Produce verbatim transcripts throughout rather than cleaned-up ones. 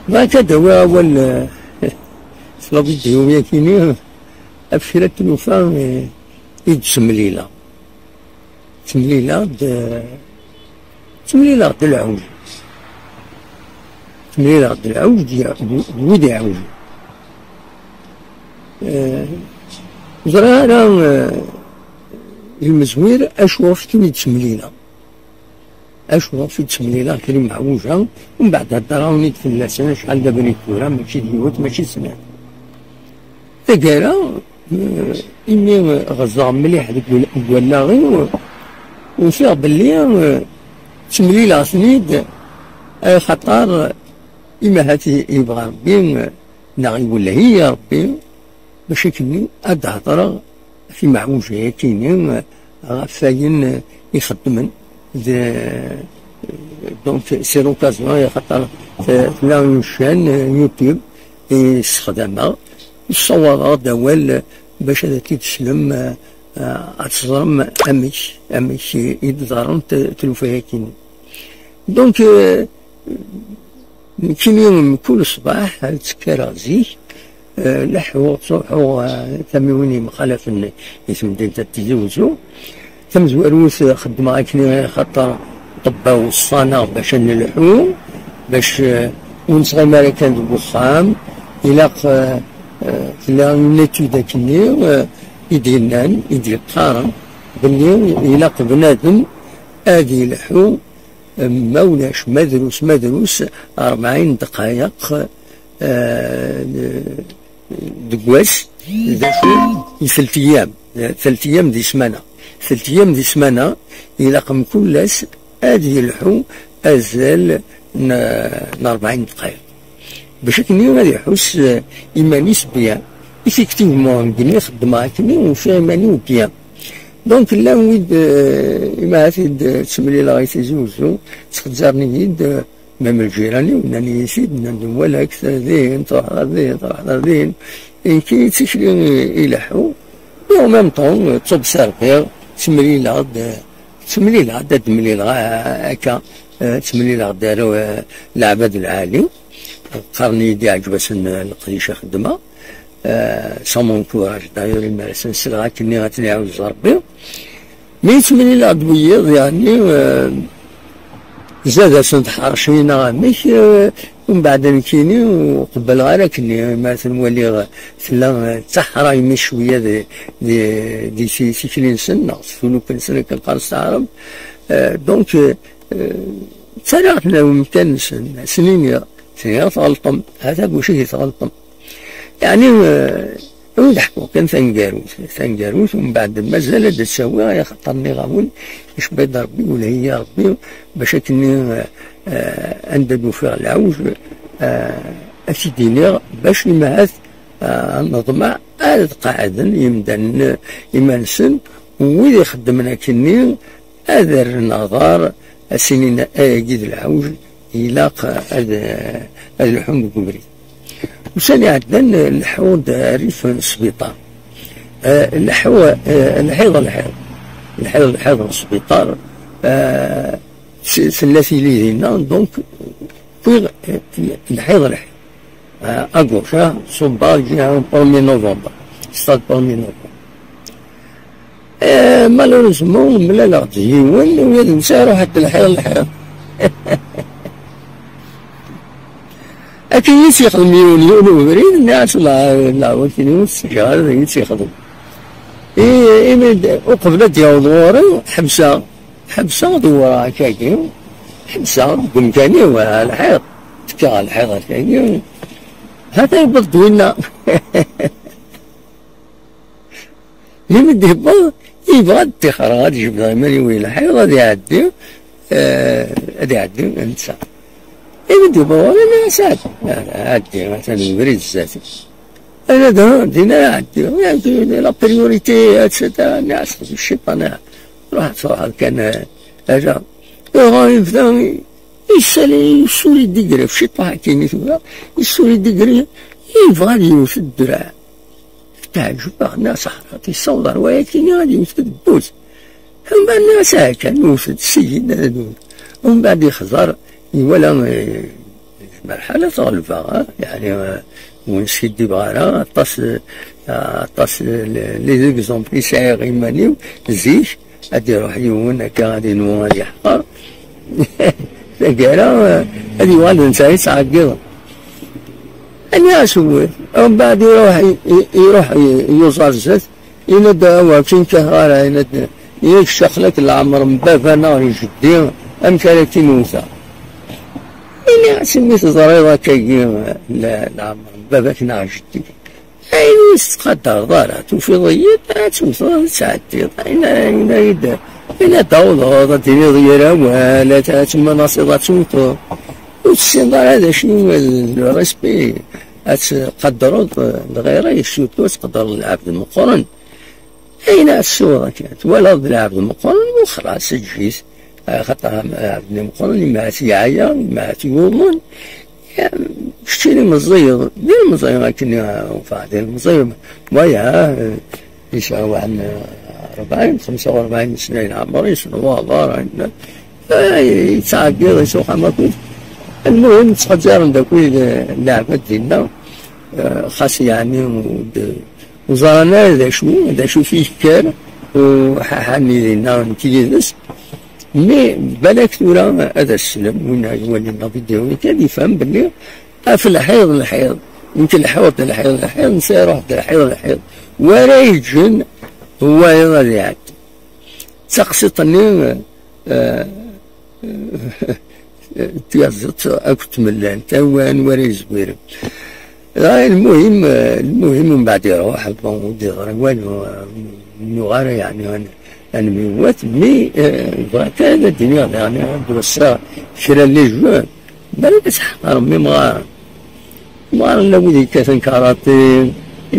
Bɣiɣ ad d-awiɣ awal, eh, s la vidéo-yagi-nni, ɣef kra n tlufa, eh, i d-ttemlileɣ. Ttemlileɣ-d, eh, ttemlileɣ-d lɛewj. Ttemlileɣ-d lɛewj d, d wid iɛewjen. Eh, ẓriɣ ara, eh, lmezwir acu ɣef ken-id-ttemlileɣ. Acu ɣef i d-ttemlileɣ kra imeɛwuja, umbeɛd heddreɣ-awen-id fell-asen acḥal d abrid tura, mačči d yiwet, mačči d snat. Taggara, eh, imi ɣezzeɣ mliḥ deg wal-, deg wallaɣ-iw, ufiɣ belli, eh, ttemlileɣ-ten-id, axaṭer imi ahat i-, yebɣa Rebbi, eh, neɣ iwelleh-iyi Rebbi, bac akken ad d-hedreɣ ɣef imeɛwuja-yagi-nni, ɣef wayen i xeddmen. D, donc, c'est l'occasion, axaṭer t-, tella une chaîne YouTube i ssexdameɣ, ssawaḍeɣ-d awal bac ad t-id-teslem, eh, ad teẓrem amek, amek i d-ḍerrent tlufa-yagi-nni. Donc, eh, Nekkini mkul ṣṣbeḥ ttekkareɣ zik, eh, leḥḥuɣ, ttruḥuɣ, eh, tamiwin yemxalafen i temdint n Tizi Wezzu. Tamezwarut, eh, xeddmeɣ akken xaṭer ṭebba weṣṣan-aɣ bac ad nelḥu, bac, eh, ur nettɣimi ara kan deg uxxam. Ilaq, eh, eh, tella une étude akkenni, eh, i d-yennan, i d-yeqqaren belli ilaq bnadem ad yelḥu ma ulac, ma drus, ma drus, rebɛin ddqayeq, eh, deg wass, d acu, i telt ayyam, telt ayyam di ssmana. Telt ayyam di ssmana, ilaq mkul ass ad yelḥu azal n, n rebɛin ddqayeq. Bac akken ad iḥuss, eh, iman-is bien. Effectivement, nekni xeddmeɣ akken, ufiɣ iman-iw bien. Donc, llan wid, eh, imahat i d-ttemlileɣ i Tizi Wezzu, ttxezzaren-iyi-d, eh, même lǧiran-iw, nnan-iyi-t-id, nnan-d, "Nwala-k din, truḥeḍ ar din, truḥeḍ ar din." Nekki d tikli i, i leḥḥu. Et en même temps, eh, ttobserviɣ, ttemlileɣ-d, eh, ttemlileɣ-d, ad d-mlileɣ, eh, akka, eh, ttemlileɣ-d ar, eh, leɛbad lɛali. Qqaren-iyi-d iɛǧeb-asen, eh, leqdic i xeddmeɣ. Eh, ça m'encourage. D'ailleurs, imar-asen selleɣ akken ad ten-iɛawez Rebbi. Mi ttmlileɣ-d wiyiḍ, yeɛni, eh, zad-asen tḥerci neɣ amek, eh, umbeɛd nekkini ur qebbleɣ ara akkenni, ma ten-waliɣ tella, eh, d taḥra imi cwiya di, di, di ti-, tikli-nsen neɣ tfulukt-nsen akken qqaren s taɛrabt. Eh, donc, eh, eh, ttarraɣ-ten ar umkan-nsen, sen-iniɣ, sen-iniɣ tɣelṭem, ha-t-a deg wacu i tɣelṭem. Yeɛni, eh, ad ḥkuɣ kan taneggarut, taneggarut, umbeɛd mazal ad d-ttawiɣ, ay axaṭer nniɣ-awen, icebba-d Rebbi, ulha-yi Rebbi, bac akken, eh, eh, anda d-ufiɣ lɛewj, eh, ad t-id-iniɣ, bac imahat, eh, neḍmeɛ ad qeɛɛden yimdanen iman-nsen, wid ixeddmen akkenni, ad rren aḍar, ad s-inin ayagi d lɛewj, ilaq ad, ad lḥun deg ubrid. Ussan iɛeddan, leḥḥuɣ-d rrif n sbiṭar. Eh, leḥḥu, eh, lḥiḍ, lḥiḍ. Lḥiḍ, lḥiḍ n sbiṭar. Eh, s-, tella tili dinna, donc, wwiɣ, eh, lḥiḍ, lḥiḍ. Euh, à gauche, hein, Somba, il y a un premier novembre. Stade premier novembre. Eh, malheureusement, mlaleɣ-d yiwen, ula d netta iruḥ-d lḥiḍ, lḥiḍ. Akken i tt-yexdem yiwen, yiwen ubrid, nniɣ-as, "La, la, wakken ur teǧǧa ara ad iyi-tt-yexdem." I, imi d-, uqbel ad d-yaweḍ ɣur-i, ḥebseɣ. Ḥebseɣ dewwreɣ akkagi, ḥebseɣ deg umkan-iw, ar lḥiḍ, tekkaɣ ar lḥiḍ akkagi, ha-t-a yewweḍ-d winna. Mi mi d-yewweḍ, yebɣa ad ṭṭixreɣ, ad jebdeɣ iman-iw i lḥiḍ, ad iɛeddi, eh, ad iɛeddi netta. Imi d-yewweḍ ɣur-i, nniɣ-as, "Ɛeddi, ɛeddi, atan ubrid zdat-i." Ana da, din ara ɛeddiɣ. Ɛeddi, la priorité, et cetera. Nniɣ-as, "Xdem cciṭan, ruḥ ad truḥeḍ kan, eh, ala." Iɣa yebda yessali, yessuli-d iger ɣef ciṭuḥ akkin i tura, yessuli-d iger, yebɣa ad yewwet ddreɛ. Teɛǧeb-aɣ, nniɣ-as, "Ḥeṛṛat, yessaweḍ ɣer wayakini ad yewwet deg wus." Umbeɛd nniɣ-as, "Aha kan, wwet-d, seg-d ad nwet." Umbeɛd yexẓer, iwala, eh, Lḥal ad t-ɣelbeɣ, ha? Yeɛni, eh, ur nskiddibeɣ ara, aṭas, eh, aṭas, eh, les exemples i sɛiɣ iman-iw, zik, ad iruḥ yiwen akka ad inwu ad yeḥqer. Taggara, eh, ad yuɣal d netta i yettɛeggiḍen. Ani asewwet, mbeɛd iruḥ, i-, i-, iruḥ i-, yuẓar zdat, yenna-d, "Awa, ur k-nkateɣ ara," yenna-d, "Yak ccexlak leɛmer n baba neɣ n jeddi, amek ara k-in-wteɣ?" Ini-as, "Imi teẓriḍ akkagi, le-, leɛmer n baba-k neɣ jeddi, ayen ur tettqadareḍ ara, tufiḍ-iyi-d, ad tewteḍ, ad tɛeddiḍ. Ayen, ayen, ayen, ayen ad tawḍeḍ, ad d-tiniḍ yir awal, ad, ad temmanaṣiḍ, ad tewteḍ. Ur tessineḍ ara d acu le respect, ad tqadreḍ lɣir-ik, surtout ad tqadreḍ lɛebd meqqren." Ayen ara tessiweḍ akka, twalaḍ d lɛebd meqqren, u xlas, eǧǧ-it. Axaṭer lɛebd meqqren, imɛat yeɛya, imɛat yuḍen. Keččini meẓẓiyeḍ, d ilemẓi akken, ufa, d ilemẓi. Waya, eh, yesɛa waḥed n rebɛin, xemsa u rebɛin sna n leɛmer-is, n waḍar, eh, yettɛeggiḍ, yesɛa uxxam akkit. Lmuhim, ttqadaren-d akkit, eh, leɛbad dinna, eh, xas yeɛni ur d-, ur ẓran ara d acu, d acu i t-yekker, u ḥaḥan dinna nekk yid-s. Mi balak tura ad as-slem, win ara iwalin la vidéo-nni, ad ifhem belli ɣef lḥiḍ, lḥiḍ, nekk leḥḥuɣ-d lḥiḍ, lḥiḍ, netta iruḥ-d lḥiḍ, lḥiḍ, wara yeǧǧen wayeḍ ad iɛeddi. D taqsiṭ-nni, eh, eh, tyaziḍt akked tmellalt, awan wara yezwiren. Dɣa lmuhim, eh, lmuhim, mbeɛd iruḥ, bon, ur d-yeḍri walu, eh, ur nuɣ ara, yeɛni, ad n-, ad nemyewwat, mi, eh, bɣiɣ kan ad d-iniɣ daɣen, ad d-wassreɣ kra n les jeunes, balak ad tḥeqqrem imɣaren. Imɣaren, la wid yekkaten karaté,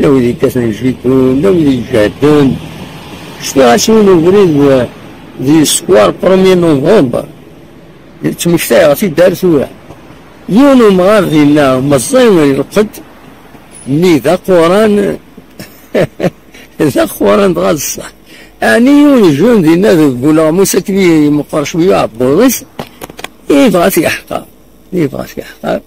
la wid yekkaten judo, la wid iǧehden. Cfiɣ-as yiwen ubrid, eh, di Square premier novembre. Ttmektayeɣ-t-id ar tura. Yiwen umɣar dinna meẓẓi lqedd, mmi d aquran, d aquran dɣa d ṣṣeḥ. Ɛni yiwen jeune dinna deg uleɣmus akken i meqqer cwiya uɛebbuḍ-is, yebɣa ad t-yeḥqer, yebɣa ad t-yeḥqer.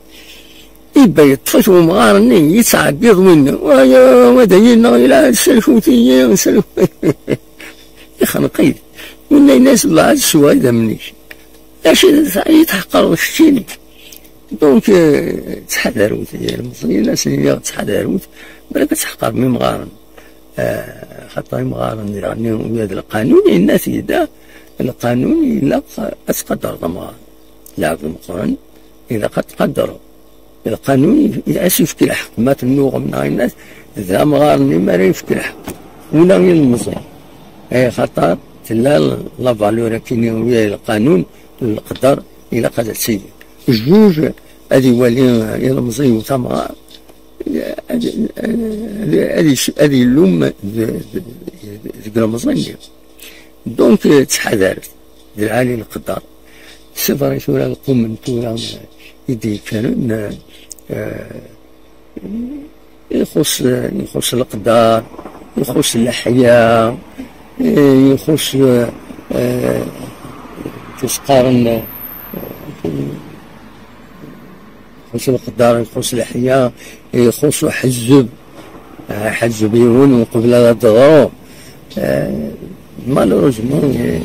Ibba yeṭṭef-it umɣar-nni, yettɛeggiḍ winna. Wa, wa, wa, da yinna, ila, nselkut-iyi, nselkut. Ixneq-it. Winna yenna-yas, "Wah, ad sweɣ idammen-ik. Acu i tḥeqqreḍ keččini?" Donc, euh, ttḥadarut, ay ilemẓiyen, asen-iniɣ ttḥadarut, balak ad tḥeqqrem imɣaren. Ah, xaṭer imɣaren, yeɛni, ula d lqanun yenna-t-id, ah, lqanun ilaq ad tqadreḍ amɣar. Lɛebd meqqren, ilaq ad tqadreḍ. Lqanun i-, i-, as-yefk lḥeqq, ma tennuɣem neɣ yenna-t, d amɣar-nni mi ara yefk lḥeqq. Ula ilemẓi. Ay, xaṭer tella la valeur akkin i lqanun, leqder, ilaq ad tili. Jjuj ad iwali ilemẓi u tamɣar, ad, ad, ad, ad illum d-, d-, d-, deg ilemẓi-nni. Donc, ttḥadaret, d lɛali leqder. C'est vrai, tura lqum n tura i d-yekkren, eh, ixuṣ, ixuṣ leqder, ixuṣ leḥya, ixuṣ, eh, tis-qqaren, eh, ixuṣ leqder, ixuṣ leḥya, ixuṣ uḥezzeb. Aḥezzeb yiwen uqbel ad d-teḍru. Eh, malheureusement, eh,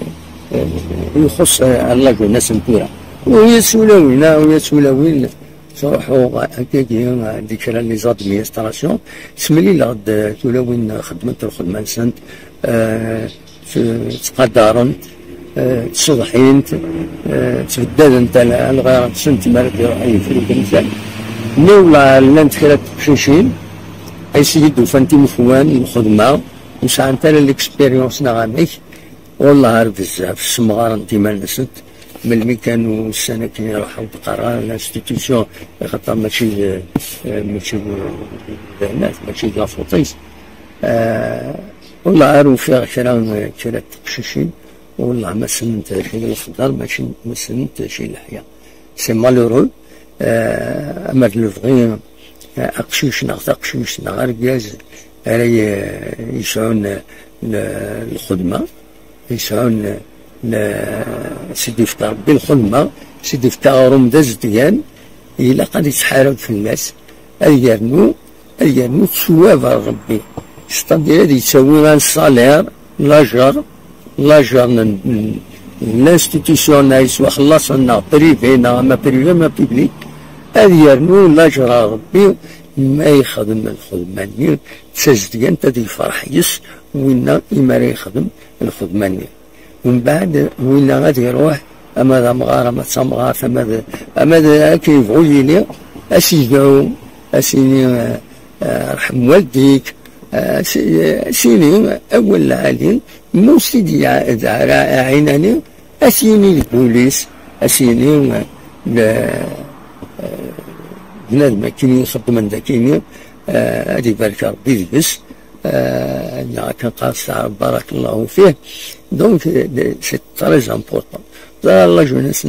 eh, ixuṣ, eh, la jeunesse n tura. Ula d tulawin, ah, ula d tulawin, ttruḥuɣ akkagi, eh, di kra n les administrations, smelileɣ-d, eh, tulawin xeddment lxedma-nsent, eh, tt-, ttqadarent, eh, ttṣeḍḥint, eh, ttbeddadent al-, alɣiṛ-nsent mi ara d-iruḥ yifruk-nsen. Mi wellah llant kra n teqcicin, ay s-iyi-d-ufant imekwan n lxedma, ur sɛant ara l'expérience neɣ amek, wellah ar bezzaf, ssemɣarent iman-nsent, melmi kan ussan akken iruḥ ur d-qqar ara l'institution, axaṭer mačči d, eh, mačči d, d ahnat, mačči d la faute-is. Eh, wellah ar ufiɣ kra, kra n teqcicin, wellah ma ssnent acu d lexder, mačči ma ssnent acu d leḥya. C'est malheureux. Eh, ama d lebɣi, eh, aqcic neɣ taqcict neɣ argaz ara y-, yesɛun, eh, le-, lxedma, yesɛun, eh, le-, s-id-ifka Rebbi lxedma, s-id-ifka aɣrum d azedgan, ilaq ad yettḥarab fell-as, ad yernu ad yernu ttwab ar Rebbi. C'est-à-dire ad yettawi un salaire, lajer, lajer n n- n l'institution neɣ yettwaxellaṣen neɣ privé neɣ ama privé ama public, ad yernu lajer ar Rebbi. Ma yexdem lxedma-nni d tazedgant ad yefreḥ yes winna imi ara yexdem lxedma-nni. Mbeɛd winna ad iruḥ ama d amɣar ama d tamɣart ama d ama d akken yebɣu yili, a s-yedɛu, a s-yini, eh, eh, rḥem waldik, eh, a s-, a s-yini awal lɛali, ma ur s-t-id-yeɛra ɛinani, a s-yini d bulis, a s-yini, eh, le- eh, bnadem akkin ixeddmen d akkin, eh, ad ibarek Rebbi deg-s, eh, neɣ akken qqar s taɛrabt barakallahu fih. Donc, eh, c'est très important. Ẓer la jeunesse